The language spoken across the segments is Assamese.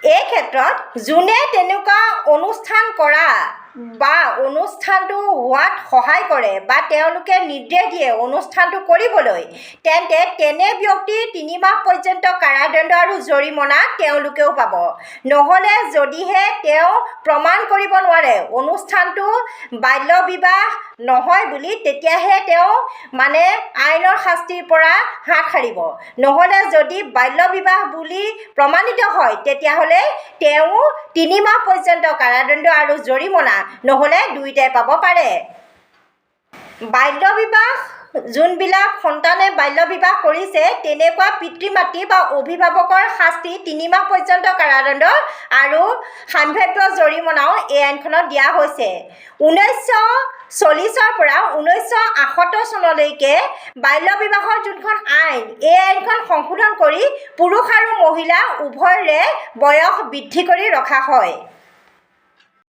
এই ক্ষেত্ৰত যোনে তেনেকুৱা অনুষ্ঠান কৰা বা অনুষ্ঠানটো হোৱাত সহায় কৰে বা তেওঁলোকে নিৰ্দেশ দিয়ে অনুষ্ঠানটো কৰিবলৈ, তেন্তে তেনে ব্যক্তিৰ 3 মাহ পৰ্যন্ত কাৰাদণ্ড আৰু জৰিমনা তেওঁলোকেও পাব। নহ'লে যদিহে তেওঁ প্ৰমাণ কৰিব নোৱাৰে অনুষ্ঠানটো বাল্য বিবাহ নহয় বুলি, তেতিয়াহে তেওঁ মানে আইনৰ শাস্তিৰ পৰা হাত সাৰিব। নহ'লে যদি বাল্য বিবাহ বুলি প্ৰমাণিত হয়, তেতিয়াহ'লে তেওঁ 3 মাহ পৰ্যন্ত কাৰাদণ্ড আৰু জৰিমনা, নহ'লে দুয়োটাই পাব পাৰে। বাল্য বিবাহ, যোনবিলাক সন্তানে বাল্য বিবাহ কৰিছে, তেনেকুৱা পিতৃ মাতৃ বা অভিভাৱকৰ শাস্তি 3 মাহ পৰ্যন্ত কাৰাদণ্ড আৰু সাম্ভাব্য জৰিমনাও এই আইনখনত দিয়া হৈছে। 1940ৰ পৰা 1978 চনলৈকে বাল্য বিবাহৰ যোনখন আইন, এই আইনখন সংশোধন কৰি পুৰুষ আৰু মহিলা উভয়ৰে বয়স বৃদ্ধি কৰি ৰখা হয়।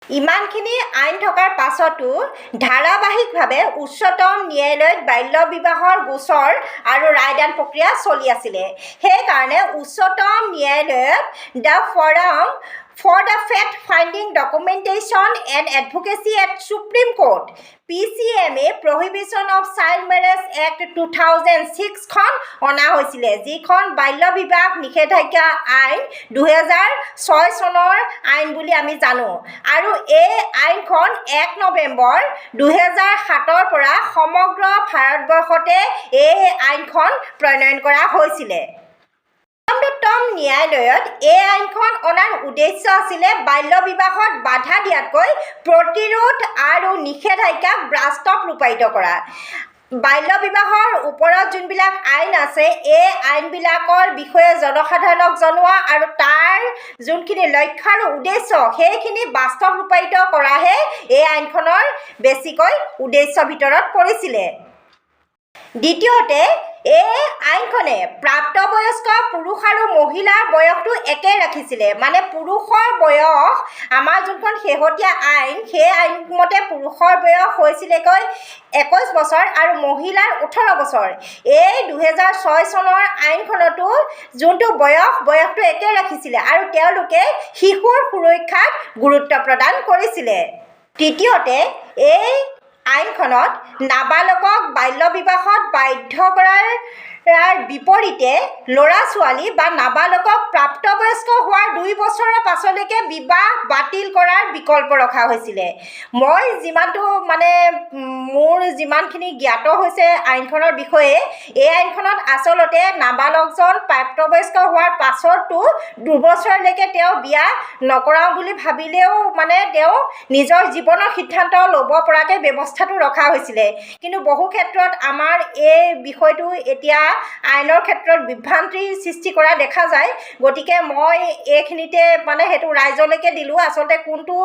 ইমানখিনি আইন থকাৰ পাছতো ধাৰাবাহিকভাৱে উচ্চতম ন্যায়ালয়ত বাল্য বিবাহৰ গোচৰ আৰু ৰায়দান প্ৰক্ৰিয়া চলি আছিলে। সেইকাৰণে উচ্চতম ন্যায়ালয়ত The Forum for the Fact Finding, Documentation and Advocacy at Supreme Court, PCMA Prohibition of Child Marriage Act 2006খন অনা হৈছিলে, যিখন বাল্য বিবাহ নিষেধাজ্ঞা আইন 2006 চনৰ আইন বুলি আমি জানো। আৰু এই আইনখন 1 নৱেম্বৰ 2007ৰ পৰা সমগ্ৰ ভাৰতবৰ্ষতে এই আইনখন প্ৰণয়ন কৰা হৈছিলে। উচ্চতম ন্যায়ালয়ত এই আইনখন অনাৰ উদ্দেশ্য আছিলে বাল্য বিবাহত বাধা দিয়াতকৈ প্ৰতিৰোধ আৰু নিষেধাজ্ঞাক বাস্তৱ ৰূপায়িত কৰা। বাল্য বিবাহৰ ওপৰত যোনবিলাক আইন আছে, এই আইনবিলাকৰ বিষয়ে জনসাধাৰণক জনোৱা আৰু তাৰ যোনখিনি লক্ষ্য আৰু উদ্দেশ্য, সেইখিনি বাস্তৱ ৰূপায়িত কৰাহে এই আইনখনৰ বেছিকৈ উদ্দেশ্যৰ ভিতৰত পৰিছিলে। দ্বিতীয়তে, এই আইনখনে প্ৰাপ্তবয়স্ক পুৰুষ আৰু মহিলাৰ বয়সটো একে ৰাখিছিলে। মানে পুৰুষৰ বয়স, আমাৰ যোনখন শেহতীয়া আইন, সেই আইনমতে পুৰুষৰ বয়স হৈছিলেগৈ 21 বছৰ আৰু মহিলাৰ 18 বছৰ। এই 2006 চনৰ আইনখনতো যোনটো বয়স, বয়সটো একে ৰাখিছিলে আৰু তেওঁলোকে শিশুৰ সুৰক্ষাত গুৰুত্ব প্ৰদান কৰিছিলে। তৃতীয়তে, এই আইনখনত নাবালকক বাল্য বিবাহত বাধ্য কৰাৰ বিপৰীতে ল'ৰা ছোৱালী বা নাবালকক প্ৰাপ্তবয়স্ক হোৱাৰ 2 বছৰৰ পাছলৈকে বিবাহ বাতিল কৰাৰ বিকল্প ৰখা হৈছিলে। মই যিমানটো মানে মোৰ যিমানখিনি জ্ঞাত হৈছে আইনখনৰ বিষয়ে, এই আইনখনত আচলতে নাবালকজন প্ৰাপ্তবয়স্ক হোৱাৰ পাছতো 2 বছৰলৈকে তেওঁ বিয়া নকৰাওঁ বুলি ভাবিলেও মানে তেওঁ নিজৰ জীৱনৰ সিদ্ধান্ত ল'ব পৰাকৈ ব্যৱস্থাটো ৰখা হৈছিলে। কিন্তু বহু ক্ষেত্ৰত আমাৰ এই বিষয়টো এতিয়া আইনৰ ক্ষেত্ৰত বিভ্ৰান্তিৰ সৃষ্টি কৰা দেখা যায়। গতিকে মই এইখিনিতে মানে সেইটো ৰাইজলৈকে দিলোঁ, আচলতে কোনটো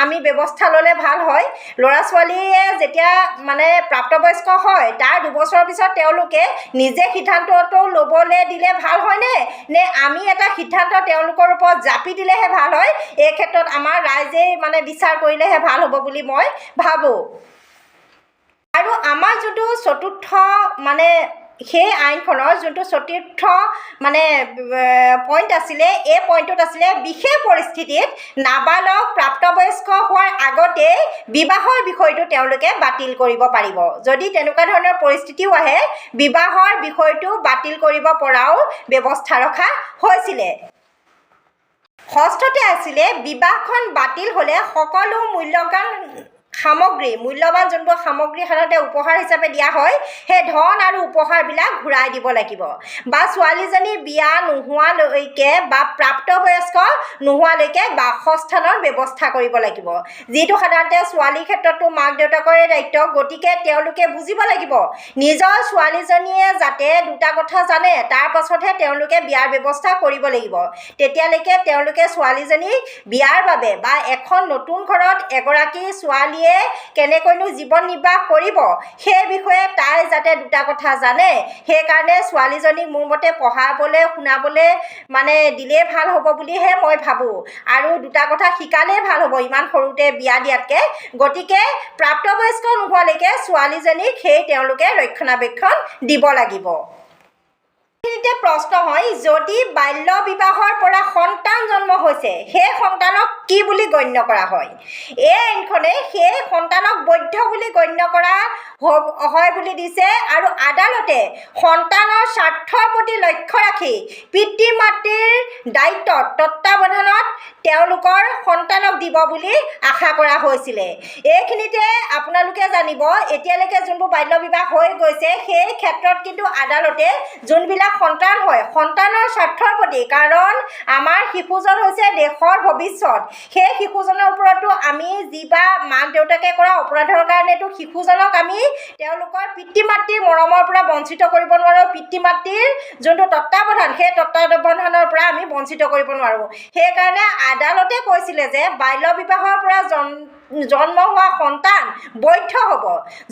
আমি ব্যৱস্থা ল'লে ভাল হয়। ল'ৰা ছোৱালীয়ে যেতিয়া মানে প্ৰাপ্তবয়স্ক হয়, তাৰ 2 বছৰৰ পিছত তেওঁলোকে নিজে সিদ্ধান্তটো ল'বলৈ দিলে ভাল হয়নে, নে আমি এটা সিদ্ধান্ত তেওঁলোকৰ ওপৰত জাপি দিলেহে ভাল হয়, এই ক্ষেত্ৰত আমাৰ ৰাইজেই মানে বিচাৰ কৰিলেহে ভাল হ'ব বুলি মই ভাবোঁ। আৰু আমাৰ যোনটো চতুৰ্থ মানে সেই আইনখনৰ যোনটো চতুৰ্থ মানে পইণ্ট আছিলে, এই পইণ্টটোত আছিলে বিশেষ পৰিস্থিতিত নাবালক প্ৰাপ্তবয়স্ক হোৱাৰ আগতেই বিবাহৰ বিষয়টো তেওঁলোকে বাতিল কৰিব পাৰিব। যদি তেনেকুৱা ধৰণৰ পৰিস্থিতিও আহে, বিবাহৰ বিষয়টো বাতিল কৰিব পৰাও ব্যৱস্থা ৰখা হৈছিলে। ষষ্ঠতে আছিলে বিবাহখন বাতিল হ'লে সকলো মূল্যৱান সামগ্ৰী, মূল্যৱান যোনবোৰ সামগ্ৰী সাধাৰণতে উপহাৰ হিচাপে দিয়া হয়, সেই ধন আৰু উপহাৰবিলাক ঘূৰাই দিব লাগিব বা ছোৱালীজনী বিয়া নোহোৱালৈকে বা প্ৰাপ্তবয়স্ক নোহোৱালৈকে বাসস্থানৰ ব্যৱস্থা কৰিব লাগিব। যিটো সাধাৰণতে ছোৱালীৰ ক্ষেত্ৰতো মাক দেউতাকৰে দায়িত্ব। গতিকে তেওঁলোকে বুজিব লাগিব, নিজৰ ছোৱালীজনীয়ে যাতে দুটা কথা জানে, তাৰ পাছতহে তেওঁলোকে বিয়াৰ ব্যৱস্থা কৰিব লাগিব। তেতিয়ালৈকে তেওঁলোকে ছোৱালীজনীক বিয়াৰ বাবে বা এখন নতুন ঘৰত এগৰাকী ছোৱালীয়ে কেনেকৈনো জীৱন নিৰ্বাহ কৰিব, সেই বিষয়ে তাই যাতে দুটা কথা জানে, সেইকাৰণে ছোৱালীজনীক মোৰ মতে পঢ়াবলৈ শুনাবলৈ মানে দিলেই ভাল হ'ব বুলিহে মই ভাবোঁ আৰু দুটা কথা শিকালেই ভাল হ'ব ইমান সৰুতে বিয়া দিয়াতকৈ। গতিকে প্ৰাপ্তবয়স্ক নোহোৱালৈকে ছোৱালীজনীক সেই তেওঁলোকে ৰক্ষণাবেক্ষণ দিব লাগিব। এইখিনিতে প্ৰশ্ন হয়, যদি বাল্য বিবাহৰ পৰা সন্তান জন্ম হৈছে, সেই সন্তানক কি বুলি গণ্য কৰা হয়? এই আইনখনে সেই সন্তানক বৈধ বুলি গণ্য কৰা হয় বুলি দিছে আৰু আদালতে সন্তানৰ স্বাৰ্থৰ প্ৰতি লক্ষ্য ৰাখি পিতৃ মাতৃৰ দায়িত্বত, তত্বাৱধানত তেওঁলোকৰ সন্তানক দিব বুলি আশা কৰা হৈছিলে। এইখিনিতে আপোনালোকে জানিব, এতিয়ালৈকে যোনবোৰ বাল্য বিবাহ হৈ গৈছে, সেই ক্ষেত্ৰত কিন্তু আদালতে যোনবিলাক সন্তান হয়, সন্তানৰ স্বাৰ্থৰ প্ৰতি, কাৰণ আমাৰ শিশুজন হৈছে দেশৰ ভৱিষ্যত, সেই শিশুজনৰ ওপৰতো আমি যি বা মাক দেউতাকে কৰা অপৰাধৰ কাৰণেতো শিশুজনক আমি তেওঁলোকৰ পিতৃ মাতৃৰ মৰমৰ পৰা বঞ্চিত কৰিব নোৱাৰোঁ। পিতৃ মাতৃৰ যোনটো তত্বাৱধান, সেই তত্বাৱধানৰ পৰা আমি বঞ্চিত কৰিব নোৱাৰোঁ। সেইকাৰণে আদালতে কৈছিলে যে বাল্য বিবাহৰ পৰা জন্ম হোৱা সন্তান বৈধ হ'ব।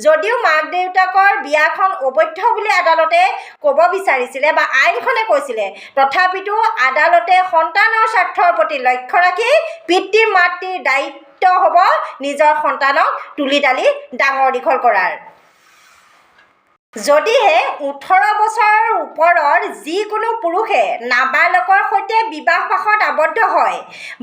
যদিও মাক দেউতাকৰ বিয়াখন অবৈধ বুলি আদালতে ক'ব বিচাৰিছিলে বা আইনখনে কৈছিলে, তথাপিতো আদালতে সন্তানৰ স্বাৰ্থৰ প্ৰতি লক্ষ্য ৰাখি পিতৃ মাতৃৰ দায়িত্ব হ'ব নিজৰ সন্তানক তুলি তালি ডাঙৰ দীঘল কৰাৰ। যদিহে 18 বছৰৰ ওপৰৰ যিকোনো পুৰুষে নাবালকৰ সৈতে বিবাহ পাশত আবদ্ধ হয়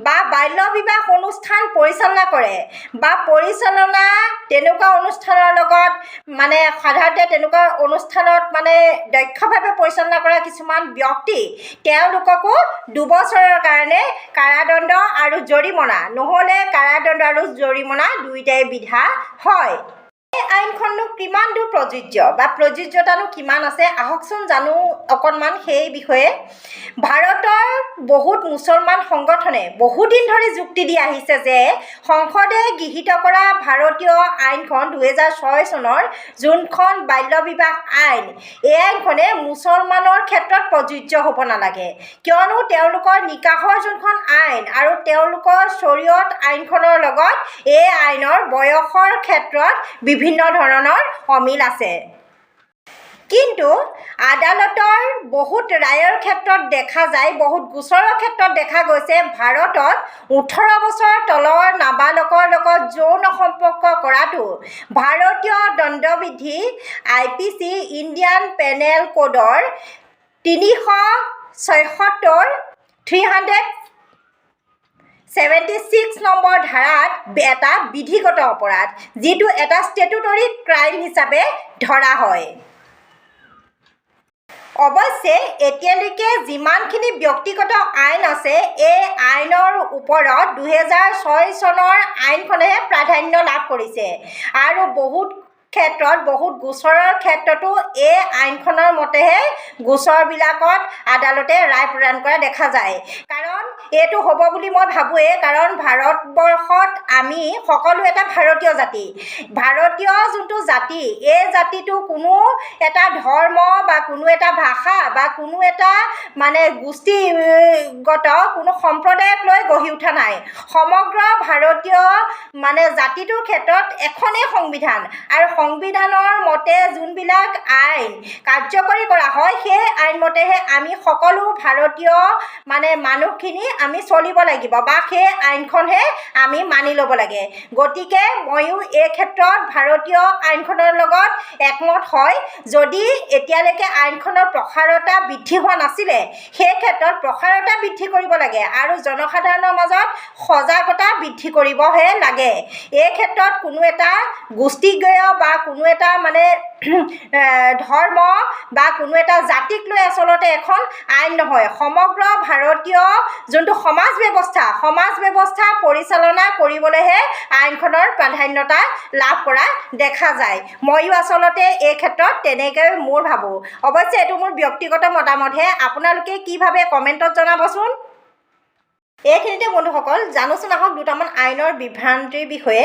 বা বাল্য বিবাহ অনুষ্ঠান পৰিচালনা কৰে বা পৰিচালনা তেনেকুৱা অনুষ্ঠানৰ লগত, মানে সাধাৰণতে তেনেকুৱা অনুষ্ঠানত মানে দক্ষভাৱে পৰিচালনা কৰা কিছুমান ব্যক্তি, তেওঁলোককো 2 বছৰৰ কাৰণে কাৰাদণ্ড আৰু জৰিমনা, নহ'লে কাৰাদণ্ড আৰু জৰিমনা দুয়োটাই বিধা হয়। এই আইনখননো কিমান দূৰ প্ৰযোজ্য বা প্ৰযোজ্যতানো কিমান আছে, আহকচোন জানো অকণমান সেই বিষয়ে। ভাৰতৰ বহুত মুছলমান সংগঠনে বহুদিন ধৰি যুক্তি দি আহিছে যে সংসদে গৃহীত কৰা ভাৰতীয় আইনখন, 2006 চনৰ যোনখন বাল্য বিবাহ আইন, এই আইনখনে মুছলমানৰ ক্ষেত্ৰত প্ৰযোজ্য হ'ব নালাগে। কিয়নো তেওঁলোকৰ নিকাহৰ যোনখন আইন আৰু তেওঁলোকৰ শ্বৰীয়ত আইনখনৰ লগত এই আইনৰ বয়সৰ ক্ষেত্ৰত বিভিন্ন ধৰণৰ অমিল আছে। কিন্তু আদালতৰ বহুত ৰায়ৰ ক্ষেত্ৰত দেখা যায়, বহুত গোচৰৰ ক্ষেত্ৰত দেখা গৈছে, ভাৰতত 18 বছৰ তলৰ নাবালকৰ লগত যৌন সম্পৰ্ক কৰাটো ভাৰতীয় দণ্ডবিধি আইপিচি, ইণ্ডিয়ান পেনেল কোডৰ 376, 376 নম্বৰ ধাৰাত এটা বিধিগত অপৰাধ, যিটো এটা ষ্টেটুটৰী ক্ৰাইম হিচাপে ধৰা হয়। অৱশ্যে এতিয়ালৈকে যিমানখিনি ব্যক্তিগত আইন আছে, এই আইনৰ ওপৰত 2006 চনৰ আইনখনেহে প্ৰাধান্য লাভ কৰিছে আৰু বহুত ক্ষেত্ৰত, বহুত গোচৰৰ ক্ষেত্ৰতো এই আইনখনৰ মতেহে গোচৰবিলাকত আদালতে ৰায় প্ৰদান কৰা দেখা যায়। কাৰণ এইটো হ'ব বুলি মই ভাবোঁৱেই, কাৰণ ভাৰতবৰ্ষত আমি সকলো এটা ভাৰতীয় জাতি। ভাৰতীয় যোনটো জাতি, এই জাতিটো কোনো এটা ধৰ্ম বা কোনো এটা ভাষা বা কোনো এটা মানে গোষ্ঠীগত কোনো সম্প্ৰদায়ক লৈ গঢ়ি উঠা নাই। সমগ্ৰ ভাৰতীয় মানে জাতিটোৰ ক্ষেত্ৰত এখনেই সংবিধান আৰু সংবিধানৰ মতে যোনবিলাক আইন কাৰ্যকৰী কৰা হয়, সেই আইনমতেহে আমি সকলো ভাৰতীয় মানে মানুহখিনি আমি চলিব লাগিব বা সেই আইনখনহে আমি মানি ল'ব লাগে। গতিকে ময়ো এই ক্ষেত্ৰত ভাৰতীয় আইনখনৰ লগত একমত হয়। যদি এতিয়ালৈকে আইনখনৰ প্ৰসাৰতা বৃদ্ধি হোৱা নাছিলে, সেই ক্ষেত্ৰত প্ৰসাৰতা বৃদ্ধি কৰিব লাগে আৰু জনসাধাৰণৰ মাজত সজাগতা বৃদ্ধি কৰিবহে লাগে। এই ক্ষেত্ৰত কোনো এটা গোষ্ঠীগেয় বা কোনো এটা মানে ধৰ্ম বা কোনো এটা জাতিক লৈ আচলতে এখন আইন নহয়। সমগ্ৰ ভাৰতীয় যোনটো সমাজ ব্যৱস্থা, সমাজ ব্যৱস্থা পৰিচালনা কৰিবলৈহে আইনখনৰ প্ৰাধান্যতা লাভ কৰা দেখা যায়। ময়ো আচলতে এই ক্ষেত্ৰত তেনেকৈ মোৰ ভাবোঁ। অৱশ্যে এইটো মোৰ ব্যক্তিগত মতামতহে। আপোনালোকে কি ভাবে কমেণ্টত জনাবচোন। এইখিনিতে বন্ধুসকল, জানোচোন আহক দুটামান আইনৰ বিভ্ৰান্তিৰ বিষয়ে।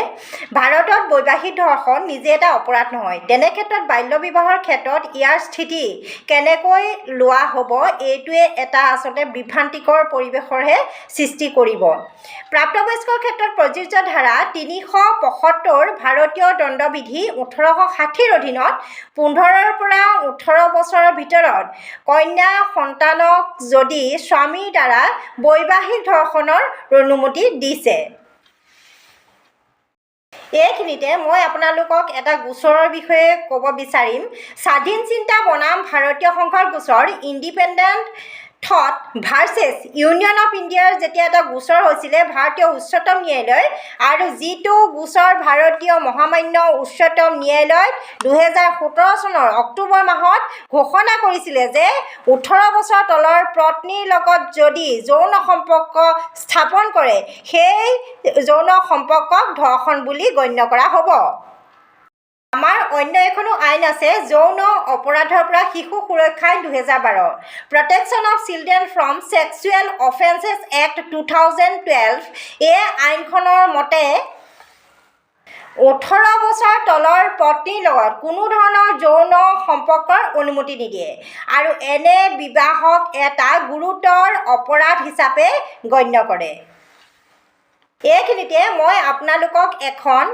ভাৰতত বৈবাহিক ধৰ্ষণ নিজে এটা অপৰাধ নহয়। তেনে ক্ষেত্ৰত বাল্য বিবাহৰ ক্ষেত্ৰত ইয়াৰ স্থিতি কেনেকৈ লোৱা হ'ব, এইটোৱে এটা আচলতে বিভ্ৰান্তিকৰ পৰিৱেশৰহে সৃষ্টি কৰিব। প্ৰাপ্তবয়স্কৰ ক্ষেত্ৰত প্ৰযোজ্য ধাৰা 375 ভাৰতীয় দণ্ডবিধি 1860ৰ অধীনত 15ৰ পৰা 18 বছৰৰ ভিতৰত কন্যা সন্তানক যদি স্বামীৰ দ্বাৰা বৈবাহিক ধৰ্ষণৰ অনুমতি দিছে। এইখিনিতে মই আপোনালোকক এটা গোচৰৰ বিষয়ে ক'ব বিচাৰিম। স্বাধীন চিন্তা বনাম ভাৰতীয় সংঘৰ গোচৰ, Independent Thought versus Union of ইণ্ডিয়াৰ যেতিয়া এটা গোচৰ হৈছিলে ভাৰতীয় উচ্চতম ন্যায়ালয় আৰু যিটো গোচৰ ভাৰতীয় মহামান্য উচ্চতম ন্যায়ালয়ত 2017 চনৰ অক্টোবৰ মাহত ঘোষণা কৰিছিলে যে 18 বছৰ তলৰ পত্নীৰ লগত যদি যৌন সম্পৰ্ক স্থাপন কৰে, সেই যৌন সম্পৰ্কক ধৰ্ষণ বুলি গণ্য কৰা হ'ব। আমাৰ অন্য এখনো আইন আছে, যৌন অপৰাধৰ পৰা শিশু সুৰক্ষা আইন 2012, Protection of Children from Sexual Offences Act, 2012। এই আইনখনৰ মতে 18 বছৰ তলৰ পত্নীৰ লগত কোনো ধৰণৰ যৌন সম্পৰ্কৰ অনুমতি নিদিয়ে আৰু এনে বিবাহক এটা গুৰুতৰ অপৰাধ হিচাপে গণ্য কৰে। এইখিনিতে মই আপোনালোকক এখন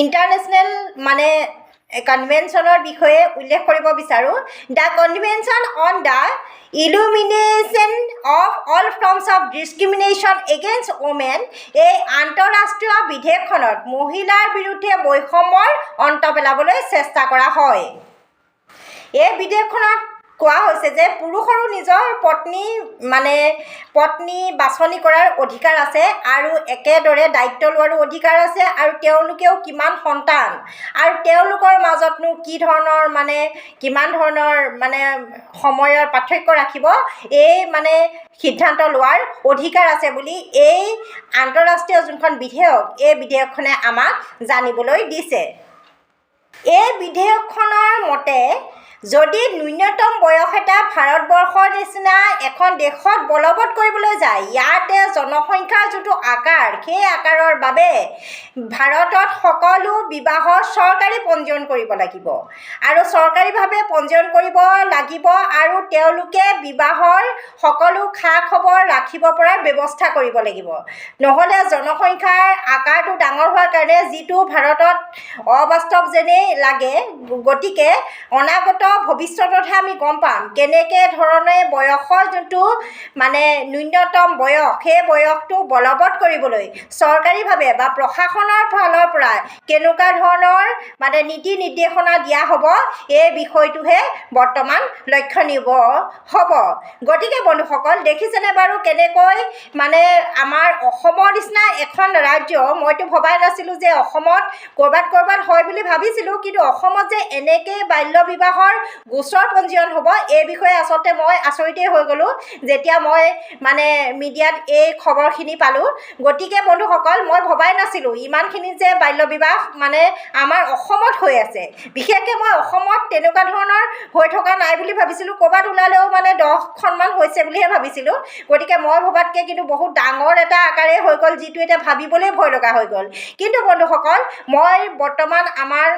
ইণ্টাৰনেশ্যনেল মানে কনভেনশ্যনৰ বিষয়ে উল্লেখ কৰিব বিচাৰোঁ, The Convention on the Elimination of All Forms of Discrimination Against Women। এই আন্তঃৰাষ্ট্ৰীয় বিধেয়কখনত মহিলাৰ বিৰুদ্ধে বৈষম্যৰ অন্ত পেলাবলৈ চেষ্টা কৰা হয়। এই বিধেয়কখনত কোৱা হৈছে যে পুৰুষৰো নিজৰ পত্নী মানে পত্নী বাছনি কৰাৰ অধিকাৰ আছে আৰু একেদৰে দায়িত্ব লোৱাৰো অধিকাৰ আছে আৰু তেওঁলোকেও কিমান সন্তান আৰু তেওঁলোকৰ মাজতনো কি ধৰণৰ মানে কিমান ধৰণৰ মানে সময়ৰ পাৰ্থক্য ৰাখিব, এই মানে সিদ্ধান্ত লোৱাৰ অধিকাৰ আছে বুলি এই আন্তঃৰাষ্ট্ৰীয় যোনখন বিধেয়ক, এই বিধেয়কখনে আমাক জানিবলৈ দিছে। এই বিধেয়কখনৰ মতে যদি ন্যূনতম বয়স এটা ভাৰতবৰ্ষৰ নিচিনা এখন দেশত বলবৎ কৰিবলৈ যায়, ইয়াতে জনসংখ্যাৰ যিটো আকাৰ, সেই আকাৰৰ বাবে ভাৰতত সকলো বিবাহৰ চৰকাৰী পঞ্জীয়ন কৰিব লাগিব আৰু চৰকাৰীভাৱে পঞ্জীয়ন কৰিব লাগিব আৰু তেওঁলোকে বিবাহৰ সকলো খা খবৰ ৰাখিব পৰাৰ ব্যৱস্থা কৰিব লাগিব। নহ'লে জনসংখ্যাৰ আকাৰটো ডাঙৰ হোৱাৰ কাৰণে, যিটো ভাৰতত অবাস্তৱ যেনেই লাগে, গতিকে অনাগত ভৱিষ্যততহে আমি গম পাম কেনেকৈ ধৰণে বয়সৰ যোনটো মানে ন্যূনতম বয়স, সেই বয়সটো বলবৎ কৰিবলৈ চৰকাৰীভাৱে বা প্ৰশাসনৰ ফালৰ পৰা কেনেকুৱা ধৰণৰ মানে নীতি নিৰ্দেশনা দিয়া হ'ব, এই বিষয়টোহে বৰ্তমান লক্ষণীয় হ'ব। গতিকে বন্ধুসকল, দেখিছেনে বাৰু কেনেকৈ মানে আমাৰ অসমৰ নিচিনা এখন ৰাজ্য, মইতো ভবাই নাছিলোঁ যে অসমত ক'ৰবাত ক'ৰবাত হয় বুলি ভাবিছিলোঁ, কিন্তু অসমত যে এনেকৈ বাল্য বিবাহৰ গোচৰ পঞ্জীয়ন হ'ব, এই বিষয়ে আচলতে মই আচৰিতেই হৈ গ'লোঁ যেতিয়া মই মানে মিডিয়াত এই খবৰখিনি পালোঁ। গতিকে বন্ধুসকল, মই ভবাই নাছিলোঁ ইমানখিনি যে বাল্য বিবাহ মানে আমাৰ অসমত হৈ আছে। বিশেষকৈ মই অসমত তেনেকুৱা ধৰণৰ হৈ থকা নাই বুলি ভাবিছিলোঁ, ক'ৰবাত ওলালেও মানে 10খনমান হৈছে বুলিহে ভাবিছিলোঁ। গতিকে মই ভবাতকৈ কিন্তু বহুত ডাঙৰ এটা আকাৰেই হৈ গ'ল, যিটো এতিয়া ভাবিবলৈ ভয় লগা হৈ গ'ল। কিন্তু বন্ধুসকল, মই বৰ্তমান আমাৰ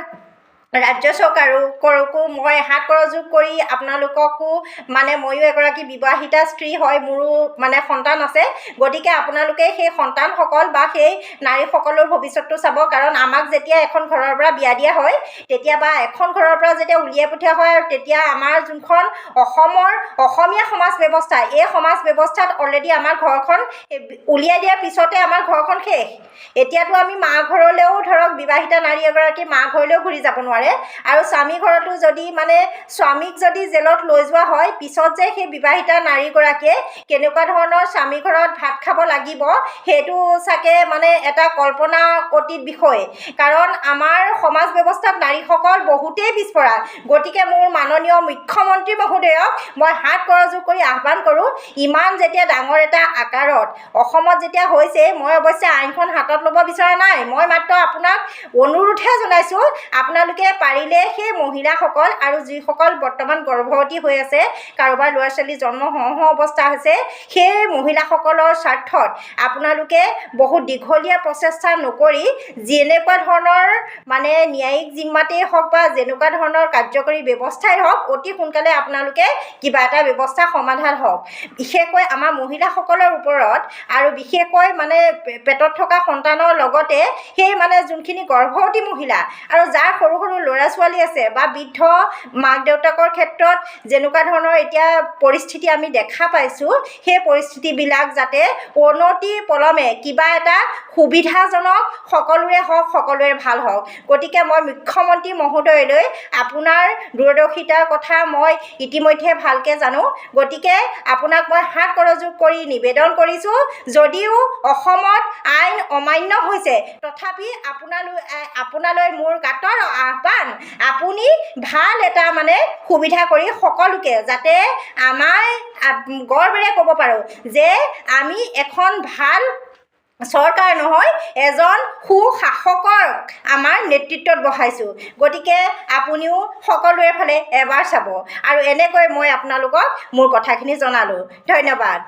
ৰাজ্য চৰকাৰকো মই হাত কৰযোগ কৰি আপোনালোককো মানে ময়ো এগৰাকী বিবাহিতা স্ত্ৰী হয়, মোৰো মানে সন্তান আছে। গতিকে আপোনালোকে সেই সন্তানসকল বা সেই নাৰীসকলৰ ভৱিষ্যতটো চাব। কাৰণ আমাক যেতিয়া এখন ঘৰৰ পৰা বিয়া দিয়া হয় তেতিয়া বা এখন ঘৰৰ পৰা যেতিয়া উলিয়াই পঠিওৱা হয় আৰু তেতিয়া আমাৰ যোনখন অসমৰ অসমীয়া সমাজ ব্যৱস্থা, এই সমাজ ব্যৱস্থাত অলৰেডি আমাৰ ঘৰখন উলিয়াই দিয়াৰ পিছতে আমাৰ ঘৰখন শেষ। এতিয়াতো আমি মা ঘৰলৈও, ধৰক বিবাহিতা নাৰী এগৰাকী মা ঘৰলৈও ঘূৰি যাব নোৱাৰে আৰু স্বামী ঘৰতো যদি মানে স্বামীক যদি জেলত লৈ যোৱা হয়, পিছত যে সেই বিবাহিতা নাৰীগৰাকীয়ে কেনেকুৱা ধৰণৰ স্বামী ঘৰত ভাত খাব লাগিব, সেইটো চাগে মানে এটা কল্পনা অতীত বিষয়। কাৰণ আমাৰ সমাজ ব্যৱস্থাত নাৰীসকল বহুতেই পিছপৰা। গতিকে মোৰ মাননীয় মুখ্যমন্ত্ৰী মহোদয়ক মই হাত কৰযোগ কৰি আহ্বান কৰোঁ, ইমান যেতিয়া ডাঙৰ এটা আকাৰত অসমত যেতিয়া হৈছে, মই অৱশ্যে আইনখন হাতত ল'ব বিচৰা নাই, মই মাত্ৰ আপোনাক অনুৰোধহে জনাইছোঁ, আপোনালোকে পাৰিলে সেই মহিলাসকল আৰু যিসকল বৰ্তমান গৰ্ভৱতী হৈ আছে, কাৰোবাৰ ল'ৰা ছোৱালী জন্ম হওঁ হওঁ অৱস্থা হৈছে, সেই মহিলাসকলৰ স্বাৰ্থত আপোনালোকে বহুত দীঘলীয়া প্ৰচেষ্টা নকৰি যেনেকুৱা ধৰণৰ মানে ন্যায়িক জিম্মাতেই হওক বা যেনেকুৱা ধৰণৰ কাৰ্যকৰী ব্যৱস্থাই হওক, অতি সোনকালে আপোনালোকে কিবা এটা ব্যৱস্থা সমাধান হওক, বিশেষকৈ আমাৰ মহিলাসকলৰ ওপৰত আৰু বিশেষকৈ মানে পেটত থকা সন্তানৰ লগতে সেই মানে যোনখিনি গৰ্ভৱতী মহিলা আৰু যাৰ সৰু সৰু ল'ৰা ছোৱালী আছে বা বৃদ্ধ মাক দেউতাকৰ ক্ষেত্ৰত যেনেকুৱা ধৰণৰ এতিয়া পৰিস্থিতি আমি দেখা পাইছোঁ, সেই পৰিস্থিতিবিলাক যাতে অনতিপলমে কিবা এটা সুবিধাজনক সকলোৰে হওক, সকলোৰে ভাল হওক। গতিকে মই মুখ্যমন্ত্ৰী মহোদয়লৈ আপোনাৰ দূৰদৰ্শিতাৰ কথা মই ইতিমধ্যে ভালকৈ জানো। গতিকে আপোনাক মই হাত কৰযোৰ কৰি নিবেদন কৰিছোঁ, যদিও অসমত আইন অমান্য হৈছে, তথাপি আপোনালৈ মোৰ কাতৰ আহ্বান, আপুনি ভাল এটা মানে সুবিধা কৰি সকলোকে যাতে আমাৰ গৰ্বেৰে ক'ব পাৰোঁ যে আমি এখন ভাল চৰকাৰ নহয়, এজন সুশাসকক আমাৰ নেতৃত্বত বহাইছোঁ। গতিকে আপুনিও সকলোৰে ফালে এবাৰ চাব। আৰু এনেকৈ মই আপোনালোকক মোৰ কথাখিনি জনালোঁ। ধন্যবাদ।